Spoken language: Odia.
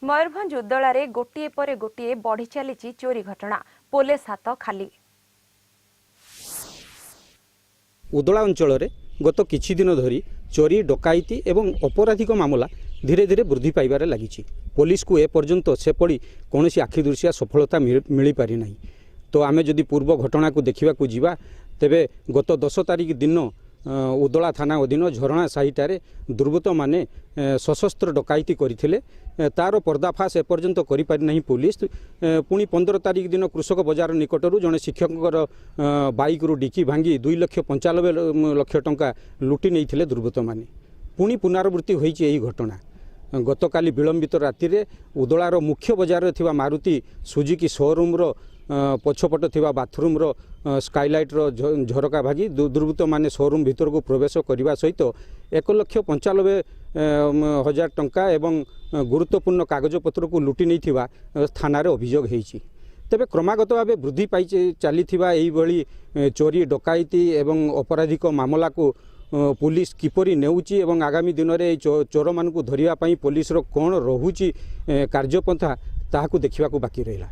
ମୟୂରଭଞ୍ଜ ଉଦଳାରେ ଗୋଟିଏ ପରେ ଗୋଟିଏ ବଢ଼ି ଚାଲିଛି ଚୋରି ଘଟଣା। ପୋଲିସ ହାତ ଖାଲି। ଉଦଳା ଅଞ୍ଚଳରେ ଗତ କିଛି ଦିନ ଧରି ଚୋରି, ଡକାୟତି ଏବଂ ଅପରାଧିକ ମାମଲା ଧୀରେ ଧୀରେ ବୃଦ୍ଧି ପାଇବାରେ ଲାଗିଛି। ପୋଲିସକୁ ଏପର୍ଯ୍ୟନ୍ତ ସେପରି କୌଣସି ଆଖିଦୃଶିଆ ସଫଳତା ମିଳିପାରିନାହିଁ। ତ ଆମେ ଯଦି ପୂର୍ବ ଘଟଣାକୁ ଦେଖିବାକୁ ଯିବା, ତେବେ ଗତ 10 ତାରିଖ ଦିନ ଉଦଳା ଥାନା ଅଧୀନ ଝରଣା ସାହିଠାରେ ଦୁର୍ବୃତ୍ତମାନେ ସଶସ୍ତ୍ର ଡକାୟତି କରିଥିଲେ। ତାର ପର୍ଦ୍ଦାଫାଶ ଏପର୍ଯ୍ୟନ୍ତ କରିପାରିନାହିଁ ପୋଲିସ। ପୁଣି 15 ତାରିଖ ଦିନ କୃଷକ ବଜାର ନିକଟରୁ ଜଣେ ଶିକ୍ଷକଙ୍କର ବାଇକ୍ରୁ ଡିକି ଭାଙ୍ଗି 2 ଲକ୍ଷ 95 ଲକ୍ଷ ଟଙ୍କା ଲୁଟି ନେଇଥିଲେ ଦୁର୍ବୃତ୍ତମାନେ। ପୁଣି ପୁନରାବୃତ୍ତି ହୋଇଛି ଏହି ଘଟଣା। ଗତକାଲି ବିଳମ୍ବିତ ରାତିରେ ଉଦଳାର ମୁଖ୍ୟ ବଜାରରେ ଥିବା ମାରୁତି ସୁଜୁକି ସୋରୁମ୍ର ପଛପଟ ଥିବା ବାଥରୁମ୍ର ସ୍କାଇଲାଇଟ୍ର ଝରକା ଭାଙ୍ଗି ଦୁର୍ବୃତ୍ତମାନେ ସୋରୁମ୍ ଭିତରକୁ ପ୍ରବେଶ କରିବା ସହିତ 1,95,000 ଟଙ୍କା ଏବଂ ଗୁରୁତ୍ୱପୂର୍ଣ୍ଣ କାଗଜପତ୍ରକୁ ଲୁଟି ନେଇଥିବା ଥାନାରେ ଅଭିଯୋଗ ହେଇଛି। ତେବେ କ୍ରମାଗତ ଭାବେ ବୃଦ୍ଧି ପାଇ ଚାଲିଥିବା ଏଇଭଳି ଚୋରି, ଡକାୟତି ଏବଂ ଅପରାଧିକ ମାମଲାକୁ ପୋଲିସ କିପରି ନେଉଛି ଏବଂ ଆଗାମୀ ଦିନରେ ଏଇ ଚୋରମାନଙ୍କୁ ଧରିବା ପାଇଁ ପୋଲିସର କ'ଣ ରହୁଛି କାର୍ଯ୍ୟପନ୍ଥା, ତାହାକୁ ଦେଖିବାକୁ ବାକି ରହିଲା।